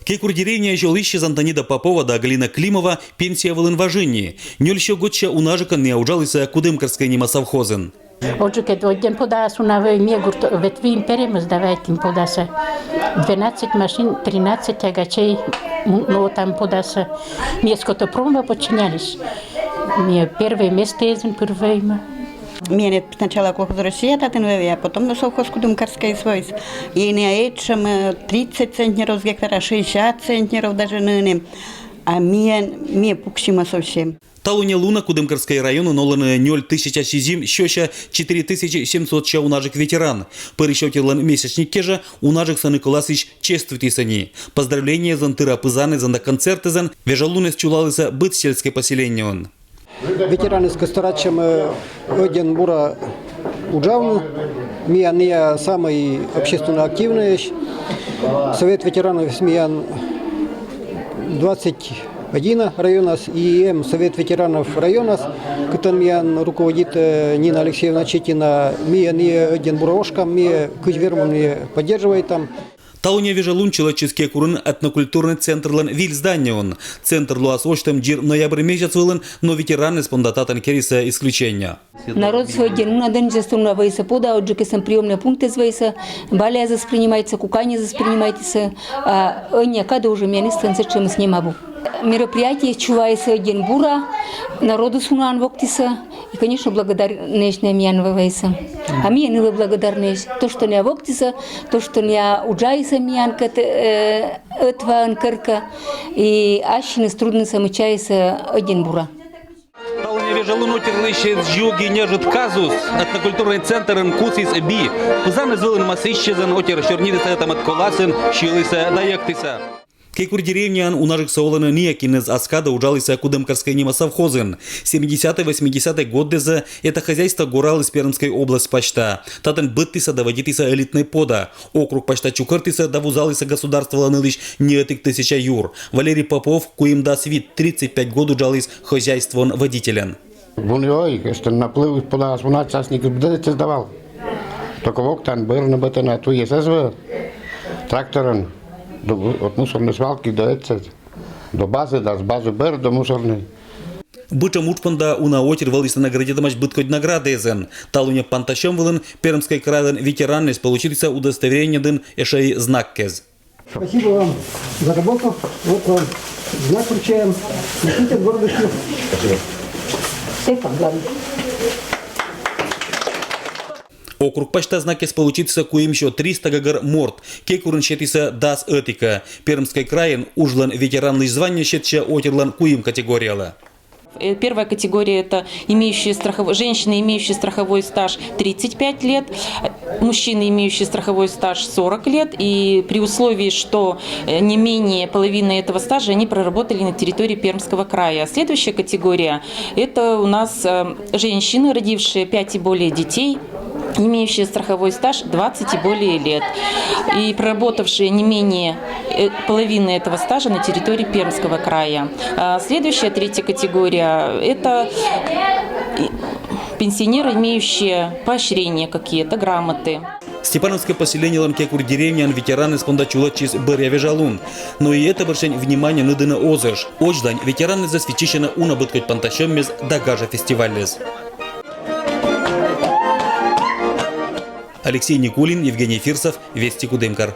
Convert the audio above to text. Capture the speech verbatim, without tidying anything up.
Кекур деревняысь олысьчись Антонида Попова да Галина Климова пенсия вылын важӧн ни. Нёльсё годся уна ӧжыкӧн миян уджалісӧ Кудымкарскӧй нима совхозын. Ӧжыкӧд ӧдйӧн подас уна вӧй, ми гурт ветвим, перемыс давайтім подасӧ. Двенадцать машин, тринадцать тягачей, м, но там подасӧ. Ми скотопромӧ подчинялись. Ми первое место эзим пыр вӧймӧ. Ми ӧні сначала колхоз «Россия» татын вӧвӧй, а потом но совхоз «Кудымкарскӧй» вӧліс. И ӧні этшӧм, э, тридцать центнеров с гектара, шестьдесят центнеров даже нӧ ӧні. А ми, ми пуксимӧ совсем. Талунъя лунӧ Кудымкарскӧй районын олӧны нёль тысяча сизим сёся четыре тысячи семьсот уна ӧжык ветеран. Пӧрысь отирлӧн месячник кежӧ уна ӧжыксӧ нин кӧласьысь чествуйтісӧ ни. Поздравлениезӧн, тыра пызанезӧн да концертэзӧн вежалунӧс чулалісӧ быд сельскӧй поселениеын. Ветеранъяскӧд старайтчам, э, ӧдйӧн бура уджавны. Миян ӧні самый общественно активнӧйӧсь. Совет ветеранов миян двадцать один районас, и эм совет ветеранов районас, кытӧн миян руководит, э, Нина Алексеевна Читина. Ми ӧні ӧдйӧн бура ошкам, ми кыдз вермам, ми поддерживайтам. Талунъя вежалун чулӧдчис Кекурын этнокультурнӧй центрлӧн виль зданиеын. Центр лоас восьтӧм дерт ноябрь месяц вылын, но ветеранъяс понда татӧн керисӧ исключение. Народ сійӧ ӧдйӧн уна дӧнӧсӧ уна вӧйсӧ пода, ӧжык эсійӧ приёмнӧй пунктэз вӧйсӧ, балаяс принимайтісӧ, куканьяс принимайтісӧ, а ӧні кадӧ уже миян эстӧн сэтшӧмыс нем абу. Мероприятиеяс чувайсӧ ӧдйӧн бура, народыс унаӧн воктісӧ, и, конечно, благодарнӧйӧсь на миян вӧйсӧ. А ми нылӧ благодарнӧйӧсь. То, что на воктісӧ, то, что на уджалісӧ миянкӧд, э, ӧтваӧн кӧркӧ, и ассьыныс труднӧйсӧ мыччалісӧ ӧдйӧн бура. Талунъя вежалун отирлысь эз жугинь ӧжыт казус. Этнокультурнӧй центрын кусіс би. Пызаныс вылын масысь эз, отир сёрнитісӧ ӧта-мӧд коласын, сьылісӧ да йӧктісӧ. Кекур деревняын уна ӧжыксӧ олӧны ныякинныс, ас кадӧ уджалісӧ Кудымкарскӧй нима совхозын. Семидесятӧй-восьмидесятӧй годдӧзсӧ это хозяйство гораліс Пермскӧй область пасьта. Татӧн быдтісӧ да вӧдитісӧ элитнӧй пода. Округ пасьта чукӧртісӧ да вузалісӧ государстволӧн йылысь неӧтик тысяча юр. Валерий Попов куимдас вит, тридцать пять год уджаліс хозяйствоын водителӧн. Вунӧ вӧй, эстӧн наплыв подас уна частникыс быдӧнӧс сдавал. Только воктан бӧр нӧ бӧтӧн, а туйыс эз вӧв. Тракторӧн до, от мусорной свалки до этсӧ, до базы, да с базы бӧр до мусорной. Быдтшӧм удж понда уна отир вӧлісны наградитӧмаӧсь быдкодь наградаэзӧн. Талунъя пантасьӧм вылын Пермскӧй крайлӧн ветеранъяс получитісӧ удостоверениедырйи ещӧ и знаккез. Спасибо вам за работу. Вот вам знак вручаем. Несите гордостью. Степан, ладно. Округ пасьта знакъяс получитісӧ куимсё, триста гӧгӧр морт. Кекурын сетісӧ дас ӧтикӧ. Пермскӧй крайын уджлӧн ветеранлысь звание сетсьӧ отирлӧн куим категориялы. Э, первая категория — это имеющие страхов-, женщины, имеющие страховой стаж тридцать пять лет, э, мужчины, имеющие страховой стаж сорок лет, и при условии, что, э, не менее половины этого стажа они проработали на территории Пермского края. Следующая категория — это у нас, э, женщины, родившие пять и более детей, имеющие страховой стаж двадцать и более лет и проработавшие не менее, э, половины этого стажа на территории Пермского края. А следующая, третья категория — это, э, пенсионеры, имеющие поощрения какие-то, грамоты. Степановскӧй поселениелӧн Кекур деревняын ветеранъяс понда чулӧдчис бӧръя вежалун. Но и этабарсянь внимание нӧдны оз ӧж. Отсалань ветеранъясӧс виччысьӧны уна быдкодь пантасьӧммес да гажа фестивальяс. Алексей Никулин, Евгений Фирсов, «Вести Кудымкар».